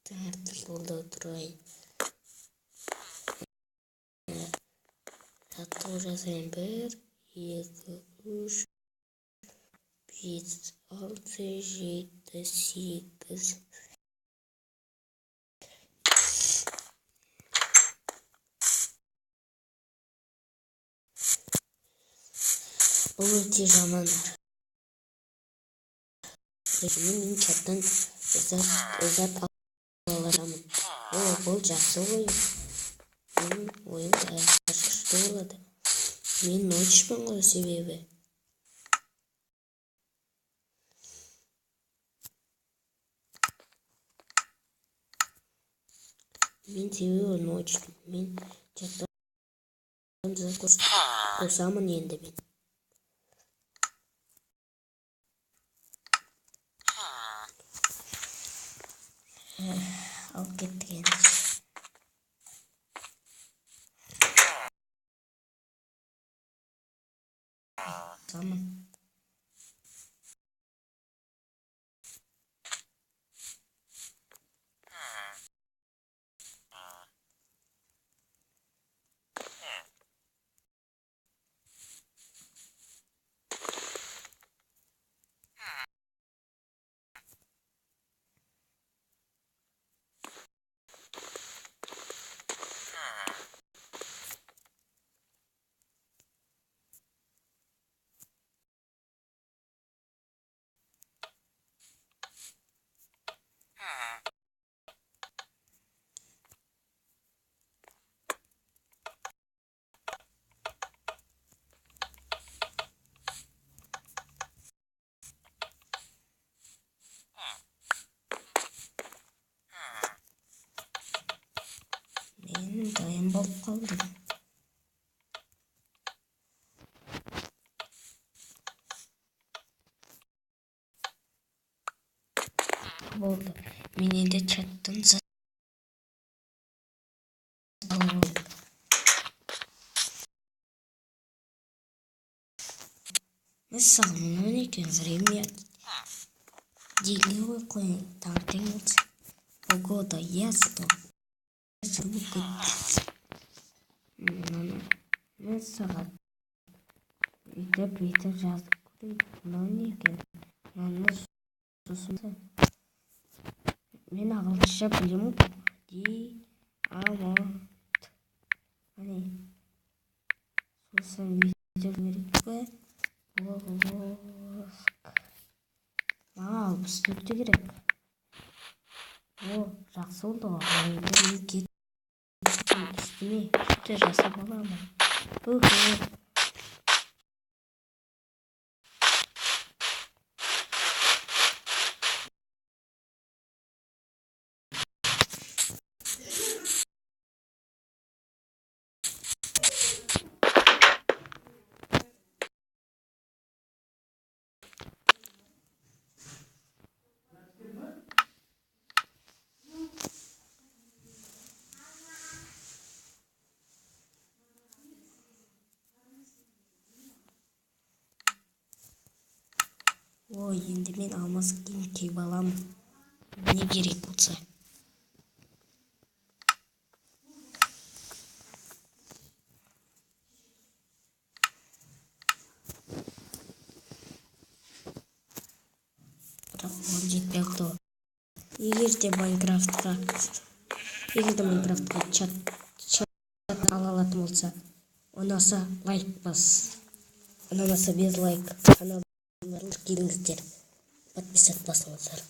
Таңертең жолда тұрайын. Жаттығу жасайын. 1, 2, 3, 5, 6, 7, 8. Бұл өте жаман. Мен чаттан зат ала аламын. О, бұл жақсы ой. Менің ойым күшті болады. Мен ночпын ғой себебі. Мен себебі ночпын. Мен чаттан зат қосамын енді мен. Алып кеттік енді. Қосамын. Мен дайын болып қалдым. Болды. Мен енді чаттан зат алып. Мәссаған, мынау не екен? Время делай қой, таңертең болса. Погода ясно. Мәссаған. Бүйтіп жазып көрейік. Мынау не екен? Мынаны сосын мен ағылшынша білемін. Ди, а, м, т. Әне. Сосын бүйтіп керек пе? Воск. Маған 64 керек. О, жақсы болды ғой. Енді мен кеттім үстіме күшті жасап аламын. Уху. О, енді мен алмаз киім киіп аламын. Не керек болса. Бірақ оған жетпей қалды. Егер де Майнкрафтқа чат ала алатын болса, ұнаса лайк бас. Ұнамаса без лайк. Каналыма келіңіздер. Подписаться басыңыздар.